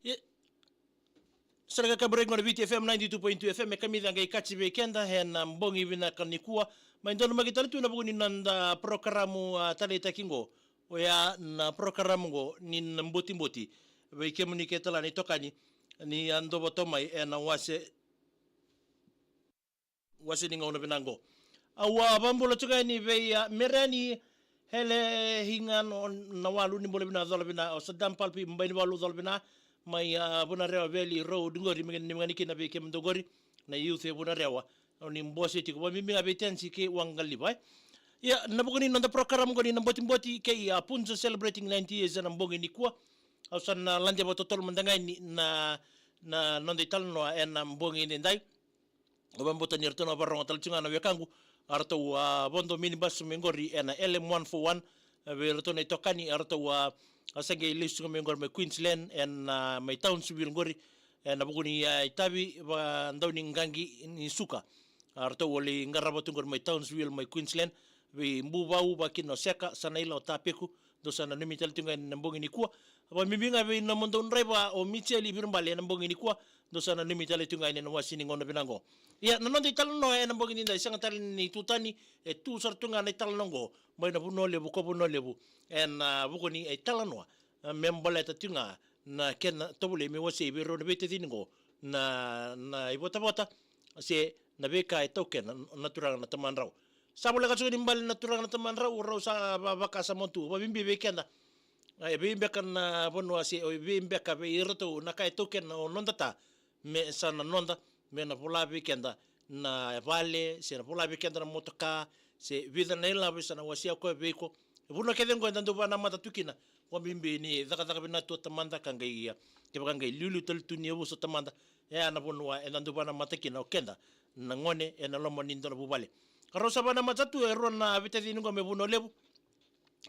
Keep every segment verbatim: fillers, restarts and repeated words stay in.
Ia, sa na ka break qo na Viti F M ninety-two point two F M, e kamica qai kaci vei keda ena bogi vinaka nikua. Mai donumaki tale tu na vuku ni noda porokaramu, a, taleitaki qo. Oya na porokaramu qo ni na botiboti. Vei kemuni ke tale na itokani ni a dovata mai ena wase wase ni gauna vinaka qo. Au a vakabula tiko yani vei, a, Mereni Hele Higa, na walu ni bula vina, cola vina, o Sadam Palpi, bai ni valu, cola vina, mai, a, Vunarewa Valley Road qori, me ni magani kina vei kemudou qori na youth e Vunarewa. O ni bose tiko, vakabibi ga vei Tensi kei Waqaliva, e. Ia, na vuku ni noda program qo ni na botiboti kei a Punza celebrating ninety years ena bogi nikua. Au sa na ladeva totolo mada ga yani na, na noda italanoa ena bogi nidai. Au vakabauta ni ratou na vakarorogo tale tiko ga na wekaqu, a ratou a vodo minibus mai qori ena L M one four one, vei ratou na itokani, a ratou a, a sa qai lesu tiko mai qori mai Queensland, ena, a, mai Townsville qori, ena vuku ni, a, itavi vakadauniqaqi ni suka. A ratou a lai qarava tu qori mai Townsville mai Queensland, vei Buvau, vakakina o Seka, sa na ila o Tapeku, dou sa nanumi tale tu ga ena bogi nikua. Vakabibi ga vei nomudou draiva o Micheli Virubale ena bogi nikua, dou sa nanumi tale tu ga ena wase ni gauna vinaka qo. Ia, na noda italanoa ena bogi nidai, sega tale ni tu tani, e tu sara tu ga na italanoa qo mai na Vanua Levu ko Vanua Levu, ena, a, vuku ni, e, italanoa, a, me baleta tu ga na kena tovolei me wasei vei rau na veitacini qo na, na ivotavota se na veika e taukena na turaga na tamadrau. Sa voleka tiko ni bale na turaga na tamadrau, rau sa va-, vakasama tu, vakabibi vei keda. A, e vei beka na vanua se, o vei beka vei iratou na ka e taukena o noda ta, me sa na noda, me na vola vei keda na vale, se na vola vei keda na motoka, se vica na ilavo e sa na wasea koya vei iko. E vanua kece qo eda dau vanamata tu kina, vakabibi ni cakacaka vinaka tu o tamada ka qai ia. Kevaka qai liuliu tale tu ni yavusa o tamada, e a na vanua eda dau vanamata kina o keda na gone ena loma ni dua na vuvale. Rau sa vanamata tu e rua na veitacini qo mai Vanua Levu.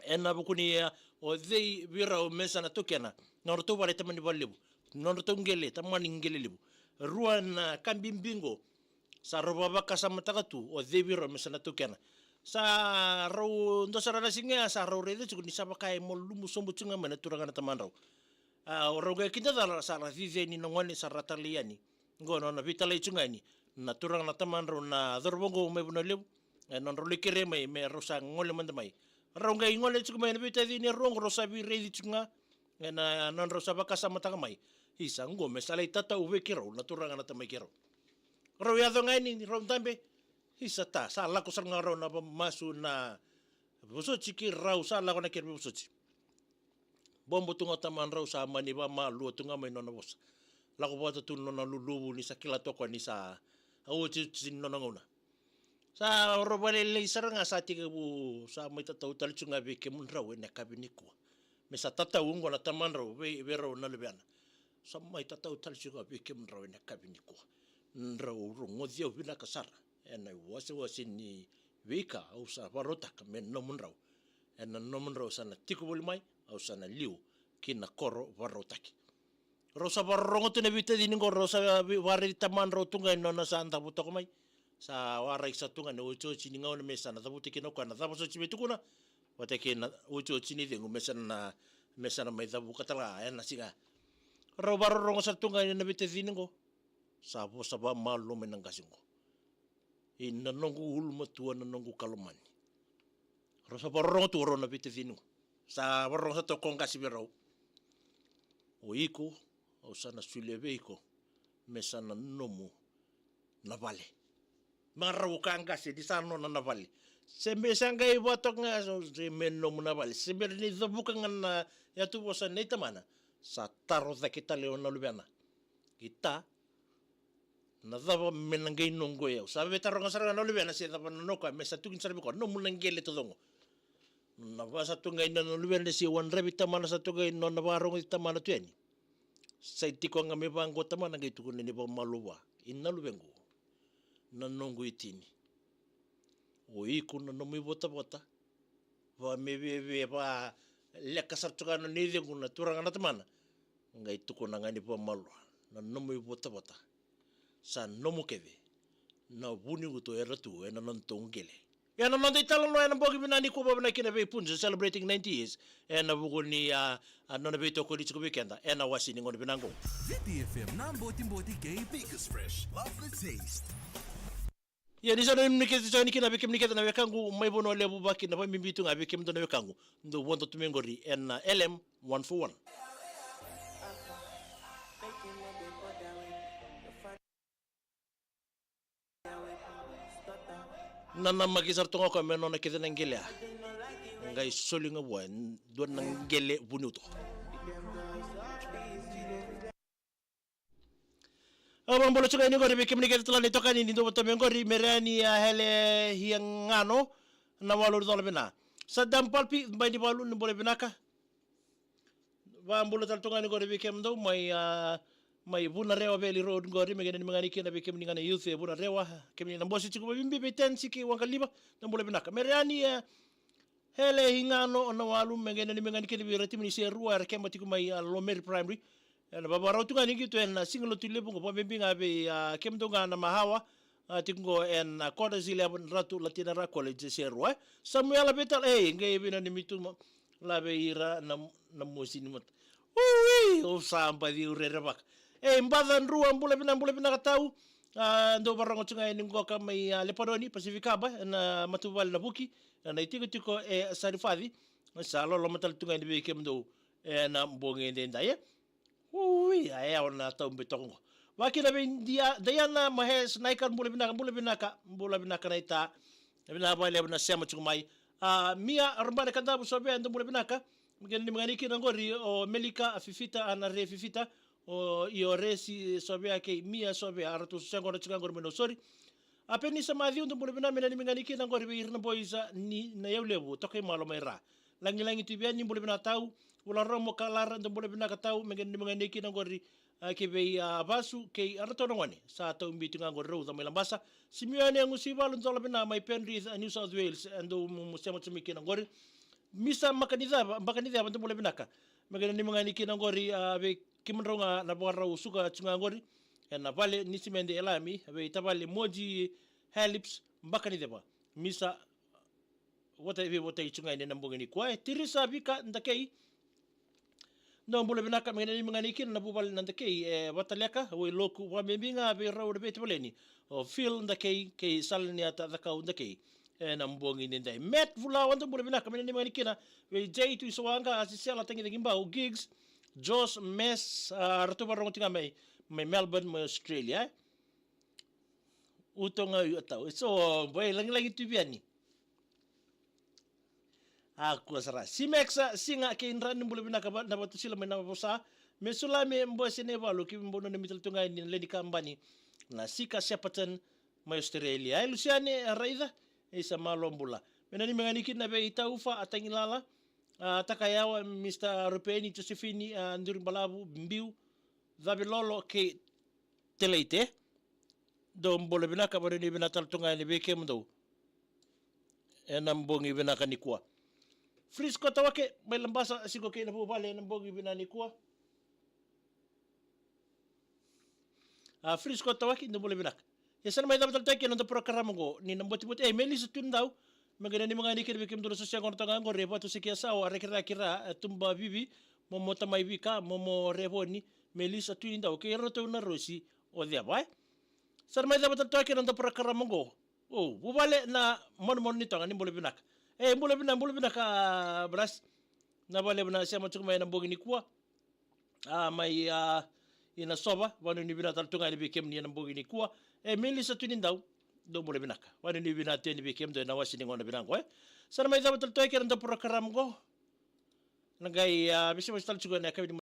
Ena vuku ni, a, o cei vei rau me sa na taukena na nodratou vale, tamani vale levu, nodratou qele, tamani qele levu. Rua na ka bibi qo. Sa rau vavakasamataka tu o cei vei rau me sa na taukena. Sa rau dua sara na siga ya sa rau raica tiko ni sa vaka e malumu sobu tiko ga mai na turaga na tamadrau. A, o rau qai kidacala sa ra cici yani na gone, sa ra talai yani. Qo na nona veitalai tiko ga yani na turaga na tamadrau na cauravou qo mai Vanua Levu. E, nodrau lai kere mai me rau sa gole mada mai. Rau qai gole tiko mai na veitacini e rua qo, rau sa veiraici tiko ga. Ena nodrau sa vakasamataka mai, isa, qo me sa lai tatau vei keirau na turaga na tamai keirau. Rau yaco ga yani, rau dabe. Isa, ta, sa lako sara ga rau na va-, masu na vosoti, keirau sa lako na kere vosoti. Bobo tu ga o tamadrau, sa mani vamalua tu ga mai nona vosa. Lako vata tu nona luluvu ni sa kila toka ni sa otioti ni nona gauna. Sa rau vakalailai sara ga, sa tekivu sa mai tatau tale tiko ga vei kemudrau ena yakavi nikua. Me sa tatau oqo na tamadrau vei, vei rau na luvena. Sa mai tatau tale tiko ga vei kemudrau ena yakavi nikua. Drau rogoci au vinaka sara ena iwasewase ni veika au sa vakarautaka me nomudrau. Ena nomudrau sa na tiko voli mai, au sa na liu ki na koro vakarautaki. Rau sa vakarorogo tu na veitacini qo, rau sa vei-, vakaraici tamadrau tu ga e nona sa davo toka mai. Sa waraki sa tu ga na otioti ni gauna me sa na cavuta kina o koya na cava soti me tukuna. Vata kei na otioti ni cegu me sa na, me sa na mai cavuka tale ga ena siga. Rau vakarorogo sara tu ga ena veitacini qo. Sa vosa vakamalua mai na qase qo. Ina noqu ulumatua, na noqu kalomani. Rau sa vakarorogo tu o rau na veitacini qo. Sa vakarorogo sa toka o qase vei rau. O iko, au sa na solia vei iko me sa na nomu na vale. Marau ka qase, ni sa nona na vale. Se me sa qai vatoka ga, se me nomu na vale. Se me ni cavuka ga na yatuvosa nei tamana. Sa taro cake tale o na luvena. Ita, na cava me na qai noqu e au? Sa veitaroga sara ga na luvena se cava na noqu, me sa tukuni sara vei koya, nomu na qele taucoko. Na va sa tu ga i nona luvena se wadravi tamana, sa tu ga i nona vakarogoci tamana tu yani. Sa i tiko ga me vaqo tamana qai tukuna ni vakamalua vua. I na luvequ, na noqu itini. O iko na nomu ivotavota. Va me veve va leka sara tu ga na nona icegu na turaga na tamana. Qai tukuna ga ni vakamalua. Na nomu ivotavota. Sa nomu kece. Na vu ni uto era tu ena nodatou qele. Ena noda italanoa ena bogi vinaka nikua, vakavinavinaka kina vei Punjas celebrating ninety years ena vuku ni a, a nona veitokoni tiko vei keda ena wase ni gauna vinaka oqo. V T F M na botiboti kei Biggest Fresh. Love the taste. Ia ni sa na ni kece sa ni kina vei kemuni kece na wekaqu mai Vanua Levu, vakina vakabibi tu ga vei kemudou na wekaqu dou vodo tu mai qori ena L M one four one. Nanamaki sara toka o koya me nona kece na qele. Qai soli ga vua e dua na qele vuniuto. A, vakabula tu ga yani qori vei kemuni kece tale na itokani ni dou vata mai qori, Mereani a Hele Hiagano na walu, cola vina. Sadam Palpi, bai ni valu, ni bula vinaka. Vakabula tale tu ga yani qori vei kemudou mai, a, mai Vunarewa Valley Road qori, me kena ni magani kina vei kemuni ga na youth e Vunarewa, kemuni na bosi tiko vakabibi vei Ten Siki Waqaliva, na bula vinaka. Mereani a Hele Hiagano na walu, me kena ni magani kina vei ira timi ni Serua era keba tiko mai a Lomeri Primary. Ena vavarau tu ga ni qito ena siga lotu levu qo, vakabibi ga vei a kemudou ga na mahawa a tiko qo ena Quarters Eleven Ratu Latinara College Serua. Samuela Vetala, ei, qai vinanumi tu ma la vei ira na, na mosi ni mata. Ui, au sa baci au rerevaka. Ei, Baca Drua, bula vina, bula vinaka tau. A, dou varogo tu ga yani qoka mai a Lepanoni, Pasifika ba, ena matavuvale na Vuki, ena itikotiko e Sarifaci. Sa loloma tale tu ga yani vei kemudou ena bogi edaidai e. Ui, a, e, au na tau be toka qo. Vakina vei Dia-, Diana Mahes Naikar, bula vinaka, bula vinaka, bula vinaka na ita. Vinaka vakalevu na sema tiko mai. A, Mia Rabane Kadavu Sovea, dou bula vinaka. Me kena ni magani kina qori o Melika, a Fifita, a na Re Fifita, o Io Resi Sovea kei Mia Sovea, a ratou se qona tiko qori mai Nausori. A Penisa Maciu, dou bula vinaka, me kena ni magani kina qori vei ira na boys ni Nayaulevu, toka i malo mai ra. Lagilagi Tuiviani, bula vinaka tau. Vula Romo Kalara, dou bula vinaka tau, me kena ni magani kina qori, a, ki vei a Vasu kei a ratou na gone. Sa tau biu tu ga qori rau ca mai Labasa. Simione Agusivalu, cola vina mai Penrith, a New South Wales, e dou mu, mu sema tu mai kina qori. Misa Makaniceva, Makaniceva, dou bula vinaka. Me kena ni magani kina qori, a, vei kemudrau ga na vakarau suka tu ga qori. Ena vale ni simede e Lami, vei tavale Moji Halips, Makaniceva. Misa votai, veivotai tu ga ena bogi nikua. E Tirisa Vika Dakei, dou bula vinaka, me kena ni magani kina na vuvale na Dakei e Vataleka, Wailoku, vakabibi ga vei rau na veitavaleni o Phil Dakei kei Salaniata Cakau Dakei. Ena bogi nidai. Matt Vulawa, dou bula vinaka, me kena ni magani kina vei Jay Tuisawaqa, a Sisela Tagicaki Bau, Gigs, Josh, Mes, a, ratou varogo tu ga mai, mai Melbourne, mai Australia e. Uto ga yu a tau. E so, boy, Lagilagi Tuiviani. A kua sara. Simex, a, Siga kei Dra, ni bula vinaka va-, na Vatusila mai Navosa. Me Sulame, Boy Senevalu, ki bau nanumi tale tu ga yani na lewe ni kabani na Sika Shepparton mai Australia. E Lusiane, a, Raica, e sa malo bula. Me kena ni magani kina vei Taufa, a Tagilala, a Takayawa, Mista Rupeni, Josephine, a Duribalavu, Biu, Cavilolo, kei Teleite. Dou bula vinaka, vanuinui vinaka tale tu ga yani vei kemudou ena bogi vinaka nikua. Frisco Tawake, mai Labasa, siko kei na vuvale ena bogi vinaka nikua. A, Frisco Tawake, dou bula vinaka. Ia sa na mai cava tale tu ga na noda porokaramu qo ni na botiboti. E, Melisa Tunidau, me kena ni magani kina vei kemudou na soso yaqona toka qori, e Vatu Siki Yasawa, a Rakiraki Ra, e Tuba Vivi, Momo Tamai Vika, Momo Revoni, Melisa Tunidau, kei ratou na Rosi o Ceva e. Sa na mai cava tale tu ga na noda porokaramu qo. O, vuvale na manumanu ni toga, ni bula vinaka. E, bula vinaka, bula vinaka, a, Bras. Na vakalevu na sema tiko mai ena bogi nikua. A, mai, a, i Nasova, vanuinui vinaka tale tu ga yani vei kemuni ena bogi nikua. E, Melisa Tunidau, dou bula vinaka. Vanuinui vinaka tu yani vei kemudou ena wase ni gauna vinaka qo e. Sa na mai cava tale tu ga na noda porokaramu qo. Na qai, a, veisevese tale tiko ena yakavi ni